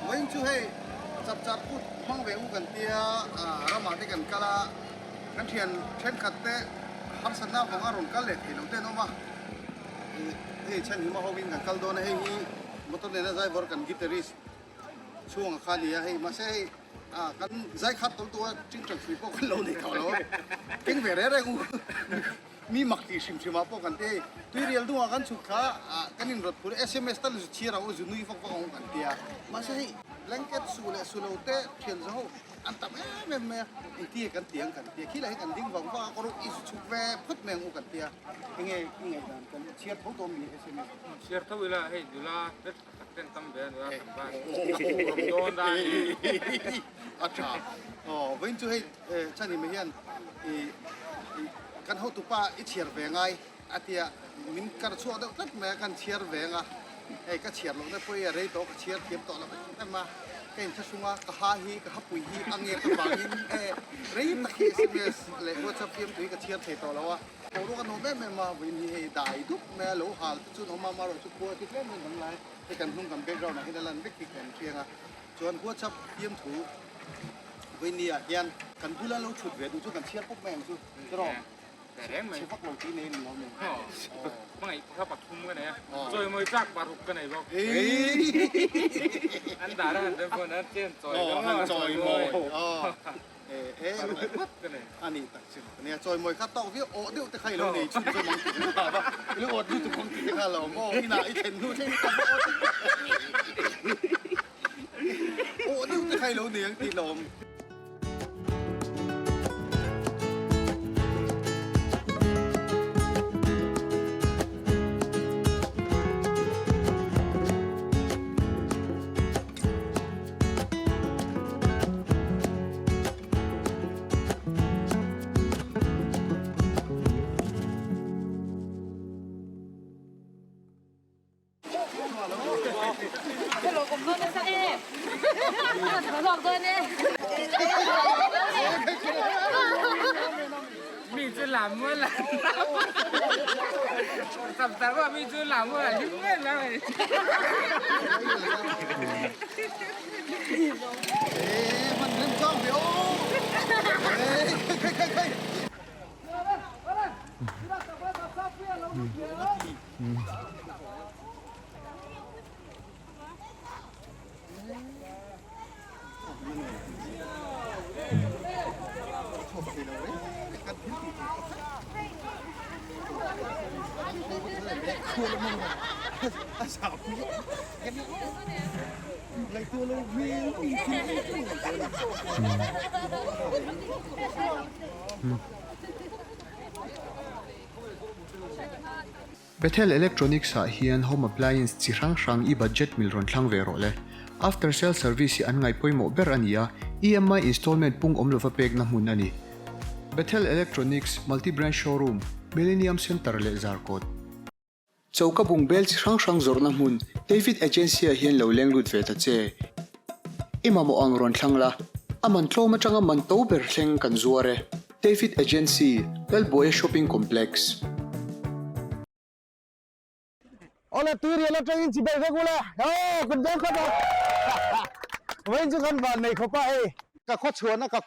Vawiin chu hei chapchar kut hmang ve u kan tia ramah te kan kal a, kan thian thenkhat te harsatna avanga rawn kal leh theih loh te an awm a, hei chhanhima hovin kan kal dawn a, hei hi motor nena driver kan guitarist chhunga kha a ni a, hei mahse hei kan zai khat tawlh tawh a tingtang hrui pawh kan lo nei tawh lo a, keng ve reng reng u. Mi mak tih hrim hrim ah pawh kan ti hei, tuirial dungah kan chhuk thla a, kan inrawt phur sms tal zu chhiar ang u, zu nui vak vak ang u kan ti a. Mahse hei blanket su leh su lo te thian za ho an tam em em mai a, engti kan ti ang kan ti a, khilai hi kan ding vang vang a, kawr i zu chhuk ve phawt mai ang u kan ti a, enge i ngaihdan kan chhiar tho tawh mi sms? Chhiar tho ila hei nula hmel tha tak ten tam ve a nula tam van rawm dawn dan hi. A tha. Aw vawiin chu hei chhan hi hian i kan hotupa i chhiar ve ngai a tia min kar chhuak deuh tlat mai a kan chhiar ve ang a hei ka chhiar lohna pawh hi a rei tawh ka chhiar thiam tawh lo em em a ka inthlahrung a ka ha hi ka hapui hi a ngek avangin e rei tak hi sms leh whatsapp fiamtu hi ka chhiar thei tawh lo a boruak a nuam em em a vawiin hi hei dai dup mai a lo hal te chu an awm a amaherawhchu khua chu tlem in dang lai hei kan hnung kan background ah hian a lan vek hi kan hriang a chuan whatsapp fiamthu Vawinia hian kan bula lo thut ve duh chu kan chhiar pawp mai ang chu tiraw chhe vak lo tih nei lo mai. Hmangaih kha pathum ka nei a, chawimawi tlak paruk ka nei bawk. An dar a han rem pawn a chen chawi ka maw chawimawi paruk phawt ka nei. A ni tak chu nia chawimawi kha tawk viau awh deuh te kha i lo nei chhun zawm ang tih te kha va i lo awt lutuk ang tih te kha lo awm aw inah i thlen hnu thleng ka va awt Aw deuh te kha i lo nei ang tih lawm. Mi chu lam mawi la tam tak pawh mi chu lam mawi la hlim em em a ni. Bethel Electronics ah hian home appliance chi hrang hrang i budget mil rawn thlang ve rawh le. After sale service hi an ngaih pawimawh ber a ni a, EMI installment pung awm lova pekna hmun a ni. Bethel Electronics Multi Branch Showroom, Millennium Centre leh Zarkawt. Choka bungbel chi hrang hrang zawrhna hmun David Agency ah hian lo leng lut ve ta che. I mamawh ang rawn thlang la, a man tlawm atanga man to ber thleng kan zuar e. David Agency, Lalbuaia Shopping Complex. Awle tuirial atangin chi ber vek ula aw kan dawng khat a vawiin chu kan van nei khawp a hei ka khaw chhuahna ka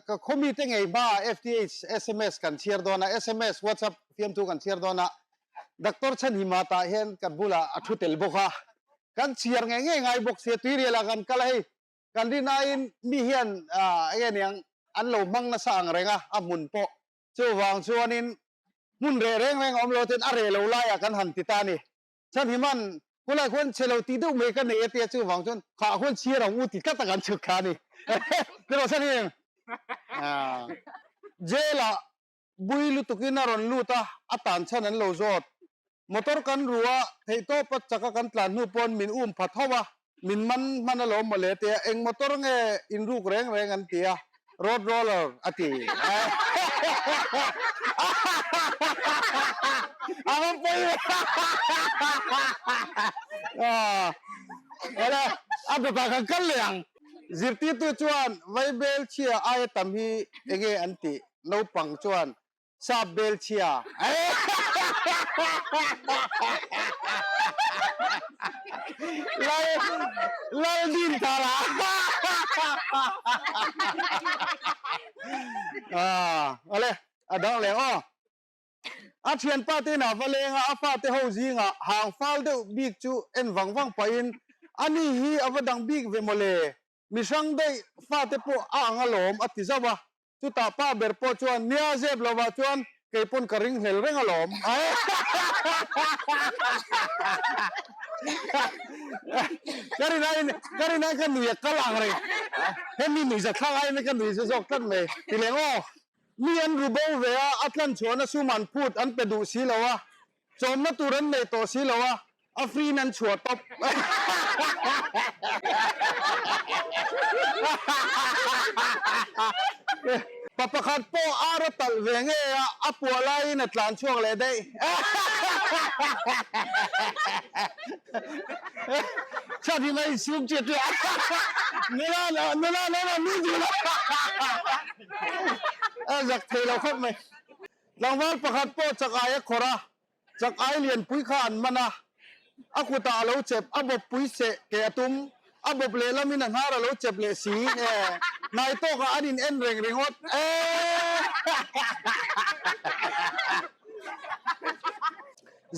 ka khaw mite ngei hma FTH sms kan chhiar dawn a sms whatsapp fiamthu kan chhiar dawn a Doctor Chhanhima tah hian kan bulah a thu tel bawk a kan chhiar ngei ngei ngai bawk sia tuirial ah kan kal a hei Kan rinain mi hian enge niang an lo hmang nasa ang reng a, a hmun pawh. Chuvang chuanin hmun reh reng reng a awm lo ten a reh lo laiah kan han ti ta a ni. Chhan hi man khulai khuan chhe lo tih deuh mai ka nei a tia chuvang chuan khah khuan chhiar ang u ti tlat a kan chhuk thla a ni. Tiraw chhan hi jail ah bui lutukin a rawn lut a, a tan chhan an lo zawt. Motor kan ru a, theihtawpa chaka kan tlan hnu pawn min um pha tho a, min man hman alawm mawle tia eng motor nge in ruk reng reng an ti a, road roller a ti. A va pawi ve. Awle, a dawtah kan kal leh ang. Zirtirtu chuan Vaibel chhia aia tam hi enge an tih? Naupang chuan sap bel chhia. Lal Lal din thara. Ah, ale a dang leh aw. A thianpa te inah va leng a, a fate ho zingah hang fal deuh bik chu en vang vang pahin, Ani hi a va dang bik ve mawle, mi hrang daih fate pawh a ang alawm a ti zauh a. Chutah pa ber pawh chuan, Nia zep lovah chuan kei pawn ka ring hlel reng alawm. Ka rinaiin ka rinai ka nui a kal ang reng. Hemi nui zathlak aiin ka nui zawk tlat mai. Ti leng aw. Mi an ru bo ve a, a tlan chhuahna sum an phut an pe duh si lo a, chawmna tur an nei tawh si lo a, a free in an chhuah tawp. Pa pakhat pawh ar a talh ve nge a, a puah laiin a tlan chhuak leh daih. Chhan hi mai sum chiah chiah. Nula nula nula nui duh lo. A zak thei lo khawp mai. Tlangval pakhat pawh chak ai a khawrh a, chak ai lianpui kha an man a, a kutah a lo chep, a bawppui seh ke a tum, a bawp lehlamin a hnar a lo chep leh si, e, hnai tawkah an in en reng ringawt, e.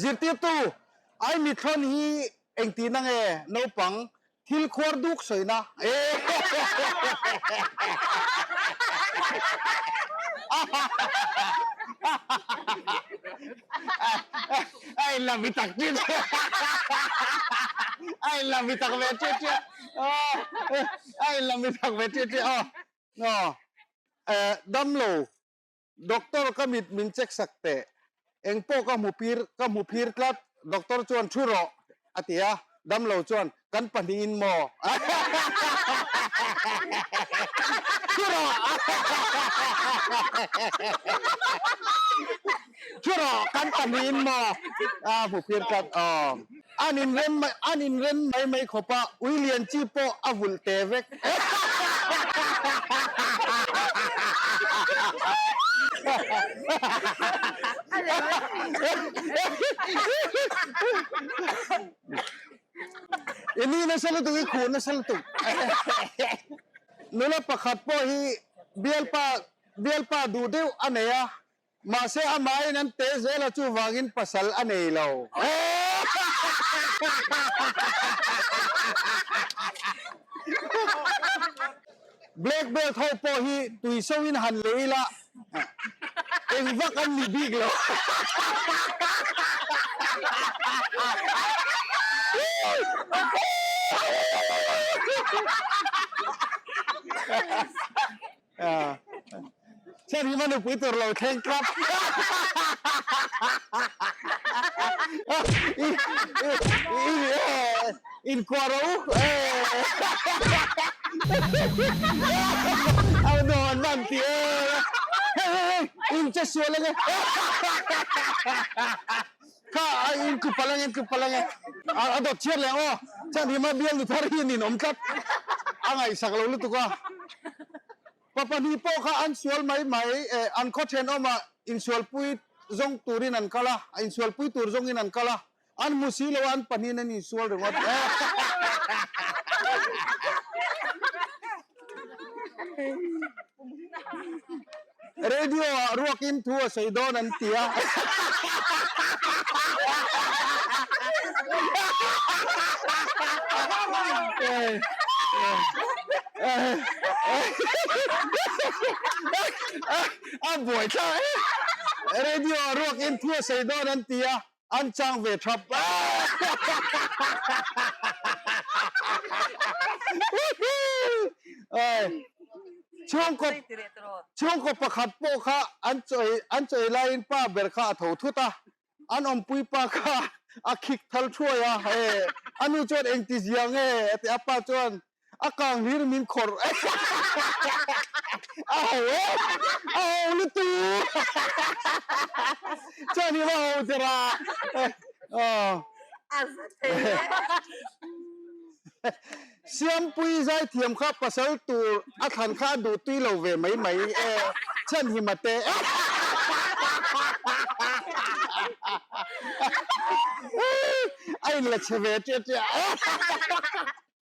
Zirtirtu, ai mithlawn hi engtihna nge naupang Thil khuar duk sawina e. A in la mi tak ṭin. A in la mi tak ve ṭiat ṭiat. A in la mi tak ve ṭiat ṭiat. Aw. Aw. Damlo Doctor ka mit min check sak teh, eng pawh ka hmu phir ka hmu phir tlat, doctor chuan thu rawh a ti a, damlo chuan kan pahnihin maw thu rawh thu rawh kan pahnihin maw a hmu phir tlat aw an inrem mai an inrem mai mai khawp a, ui lian chi pawh a vulh te vek. I ni nasa lutuk i khuh nasa lutuk. Nula pakhat pawh hi bialpa bialpa duh deuh a nei a, Mahse amahin an te zel a chuvangin pasal a nei lo. Black belt ho pawh hi tui soin han lei ila eng vak an ni bik lo. Chhiat hi va nupui tur lo thleng tlat. Inkuah ro u. Au dawn man ti e. Hei hei hei in che sual ange. Kha in tlu palh ange in tlu palh ange. A dawt chhiat leh ang aw. Chhiat hi ma bial nu thar hi nin awm tlat. A ngaihsak lo lutuk a. Pa pahnih pawh kha an sual mai mai eh, an khaw thenawmah insualpui zawng turin an kal a, insualpui tur zawngin an kal a, an hmu si lo a, an pahnihin an insual ringawt eh. Radio ah ruakin thu a sawi dawn an ti a. A buai thlak e. Radio ah ruakin thu a sawi dawn an ti a, an chang ve thap. Chhungkaw chhungkaw pakhat pawh kha an chawi an chawi laiin pa ber kha a tho thut a, an awmpui pa kha a khik thal thuai a, he a nu chuan engti zia nge a ti a, pa chuan a kang hlir min khawrh a ho e, a ho lutuk chuan i va ho der a, aw. Siampui zaithiam kha pasal tur a thlan kha a duh tui lo ve mai mai e, chhanhima te. A A in la chhe ve ṭiah ṭiah.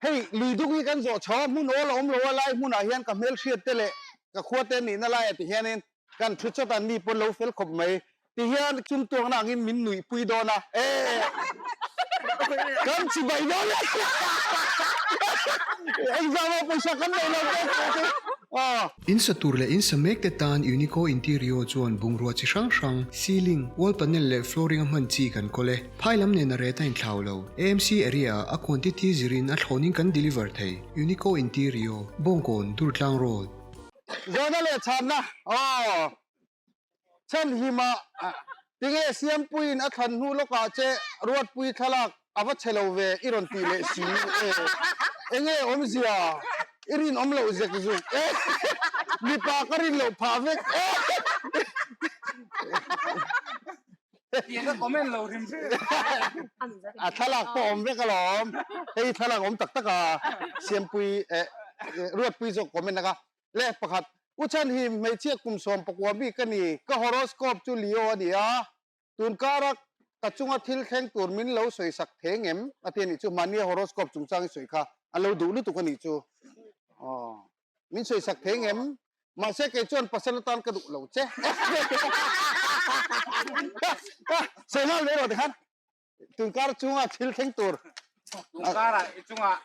Hei lui duk hi kan zawh chho a, hmun awl a awm lo a, lai hmunah hian ka hmelhriat te leh ka khua te nihna laiah ti hianin kan thu chawt a, mi pawn lo fel khawp mai. Ti hian chum tuakna angin min nuih pui dawn a, e kan chi bai dawn e, engzah mah pawisa kan nei lo tawk tawh te aw. In sa tur leh in sa mek te tan Unico Interior chuan bungrua chi hrang hrang, ceiling, wall panel leh flooring a hman chi kan kawl e. Phai lam nen a ret a inthlau lo. AMC area ah a quantity zirin a thlawnin kan deliver thei. Unico Interior, Bawngkawn, Durtlang Road. Zawhna leh chhanna aw. Chhanhima tinge Siampuiin a thlan hnu lawkah che Ruatpui thlalak a va chhe lo ve i rawn tih leh si e. Enge awmzia i rinawm loh zek zuk e. Mipa ka rin loh phah vek e. Tiang ka comment lo hrim hrim. A thlalak pawh awm vek alawm. Hei thlalak awm tak tak a Siampui eh Ruatpui zawk comment aka. Le pakhat, U Chhanhim, hmeichhia kum 14 bik ka ni, ka horoscope chu Leo a ni a, tun kara ka chunga thil thleng tur min lo sawi sak thei ngem? A ti a nih chu, mahnia horoscope chungchang i sawi kha a lo duh lutuk a nih chu. Aw, min sawi sak thei ngem? Mahse kei chuan pasal atan ka duh lo che. Sawi nghal mai rawh tikhan. Tunkar chunga thil thleng tur. Tunkarah i chungah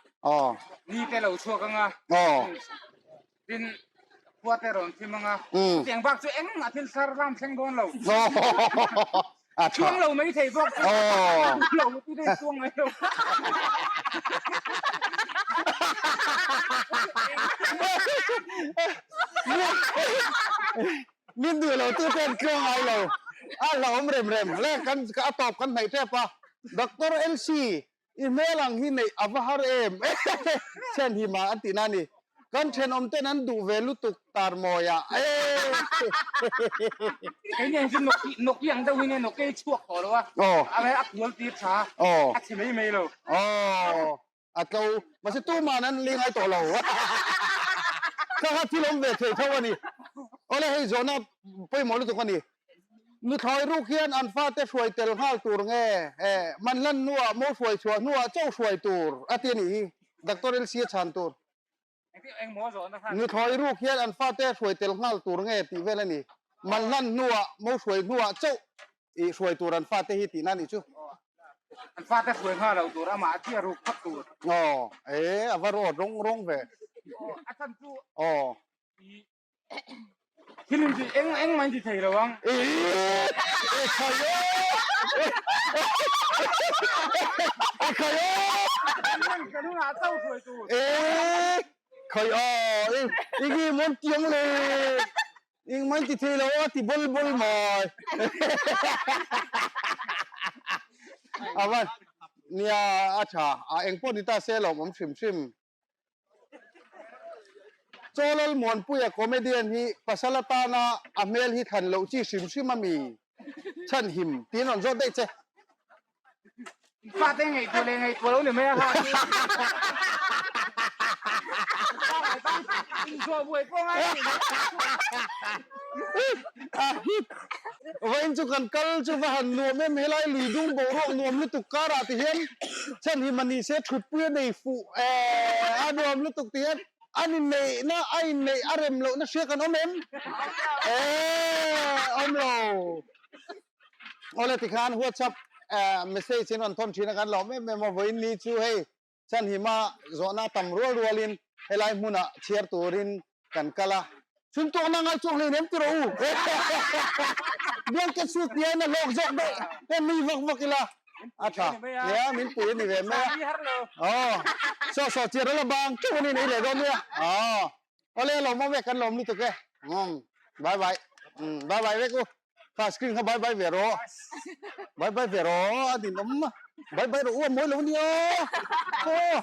ni te lo chhuak anga. Tin khua te rawn thim anga. Chutiang bak chu eng a thil thar ram thleng dawn lo. Chuang lo mai thei bawk. Lo tu dei chuang mai lo. Min duh lo tu ten tluang ngai lo a hlauhawm rem rem le kan a tawp kan hnaih tep a Doctor LC i hmel ang hi neih a va har em chhen hi ma an tihna a ni kan thenawm ten an duh ve lutuk tar mawi ah e. Kei nen chu Noki ang deuh hi nge Noki hi chhuak tawh lo a a kual tir tha a chhe mai mai lo. A tlo mahse tuman an li ngai tawh lo kha kha thil awm ve thei tho a ni awle hei zawhna pawimawh lutuk a ni nuthlawi ruk hian an fate hruai tel nghal tur nge eh man hlan hnuah mo hruai chhuah hnuah chauh hruai tur a ti a nih hi Doctor LC a chhan tur nuthlawi ruk hian an fate hruai tel nghal tur nge tih vel a ni man hlan hnuah mo hruai hnuah chauh I hruai tur an fate hi tihna nih chu. An fate hruai nghal lo tur amah a chiah ruk phawt tur. Aw, e a va rawt rawng rawng ve. Aw, a chhan chu. Aw. I thil in ti eng eng mai ti thei lo ang. E e khai o. E khai o. Kan hunah chauh hruai tur. E khai aw, i i nge mawn tiang le. Engmah in ti thei lo a ti bawl bawl mai. A va nia a tha a eng pawh ni ta se lawm awm hrim hrim. Chawlal Muanpuia comedian hi pasal atana a hmel hi thlan loh chi hrim hrim a mi chhan him tiin rawn zawt daih che. Fate ngaihtuah leh ngaihtuah lo ni mai a ha chu. Inzuah buai pawh ngai a ni. Vawiin chu kan kal chu va han nuam em helai lui dung boruak nuam lutuk karah ti hian chhan hi mani se thutpui a nei fuh eh a nuam lutuk ti hian an inneihna a inneih a rem lohna hria kan awm em? Eh awm lo. Awle tikhan WhatsApp message in rawn thawn thin a kan lawm em em a, vawiin ni chu hei Chanhima zawhna tam rual rualin helai hmunah chhiar turin kan kal a. Chhun tuakna ngai chuak hleinem ti rawh u. Blanket suit hian a hlawk zawk daih em nui vak vak ila a tha. Nia min pui a ni ve mai a. Aw saw saw chiar a la bang teuh a ni nei leh dawn nia. Aw awle lawmawm e kan lawm lutuk e. Umm bye bye. Umm bye bye vek u. Kha screen kha bye bye ve rawh. Bye bye ve rawh a ninawm. Bye bye rawh u a mawi lo nia. Aw.